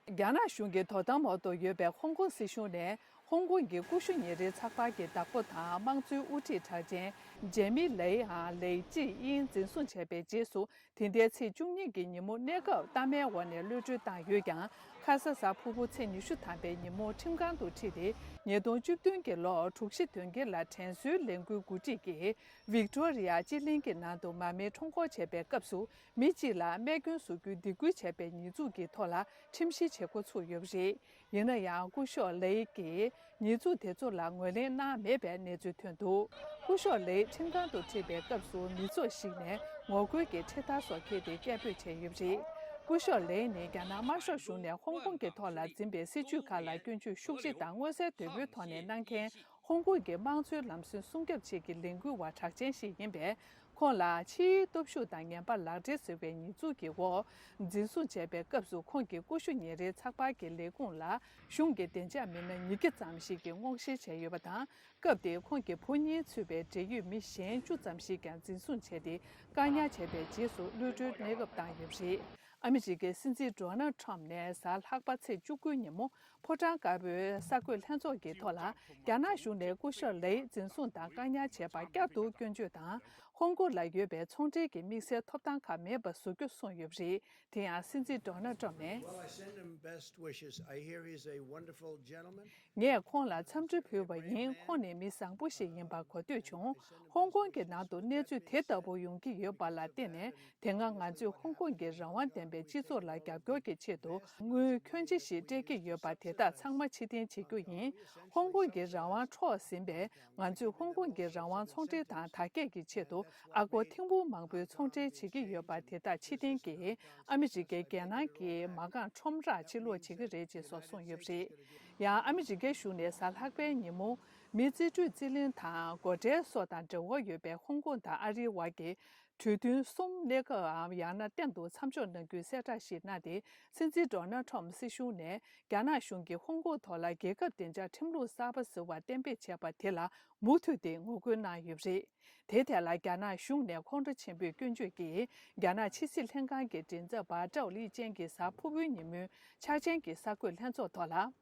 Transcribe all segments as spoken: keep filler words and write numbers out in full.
རྒྱ་ནག་གཞུང་གི་དོ་དམ་འོག་ཏུ་ཡོད་པའི་ཧོང་ཀོང་སྲིད་གཞུང་ནས་ཧོང་ཀོང་གི་ཀུ་ཤུ་ཉིན་རེའི་ཚགས་པར་གྱི་བདག་པོ་དང་དམངས་གཙོའི་དབུ་ཁྲིད་གྲགས་ཅན་ཇེ་མི་ལེའི་ཨང་ལེ་ཅི་དབྱིན་འཛིན་བཟུང་བྱས་པའི་རྗེས་སུ། དེ་ཟླའི་ཚེས་བཅུ་གཉིས་ཀྱི་ཉིན་མོ་གནས་སྐབས་གཏའ་མའི་འོག་ནས་གློད་གྲོལ་བཏང་ཡོད་ཀྱང་། ཁ་ས་གཟའ་ཕུར་བུ་ཚེས་ཉི་ཤུ་ཐམ་པའི་ཉིན་མོ་ཁྲིམས་ཁང་དུ་ཁྲིད་དེ། ཉིས་སྟོང་བཅུ་བདུན་གྱི་ལོར་དྲུག་བཞི་དོན་དགེ་ལ་དྲན་གསོའི་ལས་འགུལ་འགོ་ཁྲིད་ཀྱིས་ཝིག་ཏོ་རི་ཡ་སྤྱི་གླིང་གི་ནང་དུ་མ་མེ་ཁྲོམ་སྐོར་བྱས་པའི་སྐབས་སུ། མི་གཅིག་ལ་རྨས་སྐྱོན་བཟོ་རྒྱུའི་སྡིགས་སྐུལ་བྱས་པའི་ཉེས་འཛུགས་ཀྱི་ཐོག་ལ་ཁྲིམས་ཞིབ་བྱེད་འགོ་ཚུགས་ཡོད་པ་རེད། ཡིན་ན་ཡང་སྐུ་ཞབས་ལེའི་ཀྱིས་ཉེས་འཛུགས་དེ་ཚོ་ལ་ངོས་ལེན་གནང་མེད་པའི་གནས་ཚུལ་ཐོན་འདུག་སྐུ་ཞབས་ལེའི་ཁྲིམས་ཁང་དུ་ཁྲིད་པའི་སྐབས་སུ་མི་ཚོགས་ཤིག་ནས་ངོ་རྒོལ་གྱི་འཕྲེད་དར་སོགས་འཁྱེར་ཏེ་སྐད་འབོད་བྱས་ཡོད་པ་རེད། སྐུ་ཞབས་ལེའི་ནི་རྒྱ་ནག་དམར་ཤོག་གཞུང་ནས་ཧོང་ཀོང་གི་ཐོག་ལ་འཛིན་པའི་སྲིད་བྱུས་ཁག་ལ་སྐྱོན་བརྗོད་ཤུགས་ཆེ་དང་མངོན་གསལ་དོད་པོའི་ཐོག་ནས་གནང་མཁན། ཧོང་ཀོང་གི་དམངས་གཙོའི་ལམ་སྲོལ་སྲུང་སྐྱོབ་ཆེད་ཀྱི་ལས་འགུལ་བ་གྲགས་ཅན་ཞིག་ཡིན་པས། ཁོང་ལ་ཕྱིའི་སྟོབས་ཤུགས་དང་ངན་པ་ལག་འབྲེལ་ཟེར་བའི་ཉེས་འཛུགས་ཀྱི་འོག་འཛིན་བཟུང་བྱས་པའི་སྐབས་སུ། ཁོང་གི་ཀུ་ཤུ་ཉིན་རེའི་ཚགས་པར་གྱི་ལས་ཁུངས་ལ་གཞུང་གི་བདེ་འཇགས་མི་སྣ་ཉིས་བརྒྱ་ཙམ་ཞིག་གིས་སྔོག་བཤེར་བྱས་ཡོད་པ་དང་། སྐབས་དེར་ཁོང་གི་བུ་གཉིས་ཚུད་པའི་འབྲེལ་ཡོད་མི་གཞན་བཅུ་ཙམ་ཞིག་ཀྱང་འཛིན་བཟུང་བྱས་ཏེ། བཀག་ཉར་བྱས་པའི་རྗེས་སུ་གློད་གྲོལ་གནས་སྐབས་བཏང་ཡོད་པ་རེད། ཨ་མི་རི་ཀའི་སྲིད་འཛིན་ཌོ་ནལ་ཁྲམ་ནས་གཟའ་ལྷག་པ་ཚེས་བཅུ་དགུའི་ཉིན་མོ། ཕོ་བྲང་དཀར་པོའི་གསར་འགོད་ལྷན་ཚོགས་ཀྱི་ཐོག་ལ། རྒྱ་ནག་གཞུང་ནས་སྐུ་ཞབས་ལེའི་འཛིན་བཟུང་དང་བཀག་ཉར་བྱས་པར་བསྐྱར་དུ་སྐྱོན་བརྗོད་དང་། ཧོང་ཀོང་ལ་ཡོད་པའི་ཚོང་འབྲེལ་གྱི་དམིགས་བསལ་ཐོབ་ཐང་ཁག་མེད་པར་བཟོ་རྒྱུ་གསུངས་ཡོད་པ་རེད། དེ་ཡང་སྲིད་འཛིན་ཌོ་ནལ་ཊམ་ནས། Well, I send him best wishes. I hear he's a wonderful gentleman. ངས་ཁོང་ལ་འཚམས་འདྲི་ཕུལ་བ་ཡིན། ཁོང་ནི་མི་བཟང་པོ་ཞིག་ཡིན་པ་གོ་ཐོས་བྱུང་། ཧོང་ཀོང་གི་ནང་དུ་གནས་ཚུལ་དེ་ལྟ་བུ་ཡོང་གི་ཡོད་པ་ལ་བརྟེན་ནས། དེ་སྔ་ང་ཚོས་ཧོང་ཀོང་གི་རང་དབང་ལྡན་པའི་སྤྱི་ཚོགས་ལ་རྒྱབ་སྐྱོར་གྱི་ཆེད་དུ་དངུལ་ཁྱོན་ཆེ་ཞིག་སྤྲད་ཀྱི་ཡོད་པ་དེ་དག་ཚང་མ་ཕྱིར་འཐེན་བྱེད་རྒྱུ་ཡིན། ཧོང་ཀོང་གི་རང་དབང་འཕྲོག་ཟིན་པས། ང་ཚོས་ཧོང་ཀོང་གི་རང་དབང་ཚོང་འབྲེལ་དང་དར་རྒྱས་ཀྱི་ཆེད་དུ་ཨ་སྒོར་ཐེར་འབུམ་མང་པོའི་ཚོང་འབྲེལ་བྱེད་ཀྱི་ཡོད་པ་དེ་དག་ཕྱིར་འཐེན་གྱིས། ཨ་མི་རི་ཀའི་རྒྱལ་ནང་གི་མ་རྐང་ཁྲོམ་རར་ཕྱིར་སློག་བྱེད་ཀྱི་རེད་ཅེས་སོགས་གསུངས་ཡོད་པ་རེད། ཡང་ཨ་མི་རི་ཀའི་གཞུང་ནས་གཟའ་ལྷག་པའི་ཉིན་མོ། མི་རྩིས་སྤྲོད་རྩིས་ལེན་དང་སྒོ་ཁྲལ་སོགས་དང་འབྲེལ་བ་ཡོད་པའི་ཧོང་ཀོང་དང་ཨ་རིའི་དབར་གྱི་གྲོས་མཐུན་གསུམ་གནས་སྐབས་ཡང་ན་གཏན་དུ་མཚམས་འཇོག་གནང་རྒྱུའི་གསལ་བསྒྲགས་ཤིག་གནང་སྟེ། སྲིད་འཛིན་ཌོ་ནལ་ཊམ་སྲིད་གཞུང་ནས་རྒྱ་ནག་གཞུང་གིས་ཧོང་ཀོང་ཐོག་ལ་རྒྱལ་ཁབ་བདེ་འཇགས་ཁྲིམས་ལུགས་གསར་པ་ཟེར་བ་གཏན་འབེབས་བྱས་པ་དེ་ལ་མུ་མཐུད་དེ་ངོ་རྒོལ་གནང་ཡོད་པ་རེད། དེའི་ཐད་ལ་རྒྱ་ནག་གཞུང་ནས་ཁོང་ཁྲོ་ཆེན་པོས་སྐྱོན་བརྗོད་ཀྱིས། རྒྱ་ནག་ཕྱི་སྲིད་ལྷན་ཁང་གི་མགྲིན་ཚབ་པ་ཀྲའོ་ལི་ཅན་གྱིས་གཟའ་ཕུར་བུའི་ཉིན་མོའི་འཆར་ཅན་གྱི་གསར་འགོད་ལྷན་ཚོགས་ཐོག་ལ།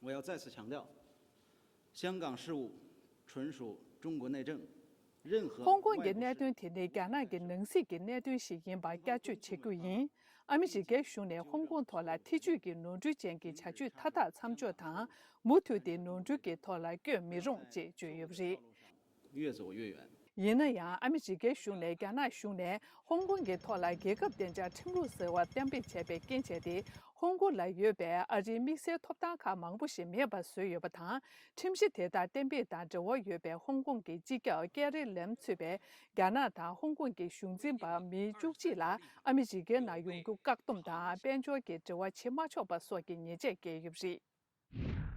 我要再次强调，香港事务纯属中国内政，任何 ཧོང་ཀོང་གི་གནད་དོན་དེ་ནི་རྒྱ་ནག་གི་ནང་སྲིད་ཀྱི་གནད་དོན་ཞིག་ཡིན་པར་བསྐྱར་བརྗོད་བྱེད་རྒྱུ་ཡིན། ཨ་མི་རི་ཀའི་གཞུང་ནས་ཧོང་ཀོང་ཐོག་ལ་ཐེ་ཇུས་ཀྱི་ནོར་འཁྲུལ་ཅན་གྱི་བྱ་སྤྱོད་མཐའ་དག་མཚམས་འཇོག་དང་། མུ་མཐུད་དེ་ནོར་འཁྲུལ་གྱི་ཐོག་ལ་བསྐྱོད་མི་རུང་ཅེས་བརྗོད་ཡོད་པ་རེད། 越走越远。 ཡིན་ན་ཡང་། ཨ་མི་རི་ཀའི་གཞུང་ནས་རྒྱ་ནག་གཞུང་ནས་ཧོང་ཀོང་གི་ཐོག་ལ་རྒྱལ་ཁབ་བདེ་འཇགས་ཁྲིམས་ལུགས་ཟེར་བ་གཏན་འབེབས་བྱས་པའི་རྐྱེན་བྱས་ཏེ། ཧོང་ཀོང་ལ་ཡོད་པའི་ཨ་རིའི་དམིགས་བསལ་ཐོབ་ཐང་ཁག་མང་པོ་ཞིག་མེད་པར་བཟོས་ཡོད་པ་དང་། ཁྲིམས་གཞི་དེ་དག་གཏན་འབེབས་དང་འབྲེལ་བ་ཡོད་པའི་ཧོང་ཀོང་གི་སྤྱི་ཁྱབ་ཀེ་རི་ལེམ་གཙོས་པའི་རྒྱ་ནག་དང་ཧོང་ཀོང་གི་གཞུང་འཛིན་པ་མི་བཅུ་གཅིག་ལ་ཨ་མི་རི་ཀའི་ནང་ཡོང་རྒྱུ་བཀག་སྡོམ་དང་དཔལ་འབྱོར་གྱི་འབྲེལ་བ་བྱེད་མ་ཆོག་པ་སོགས་ཀྱི་ཉེས་ཆད་བཀལ་ཡོད་པ་རེད།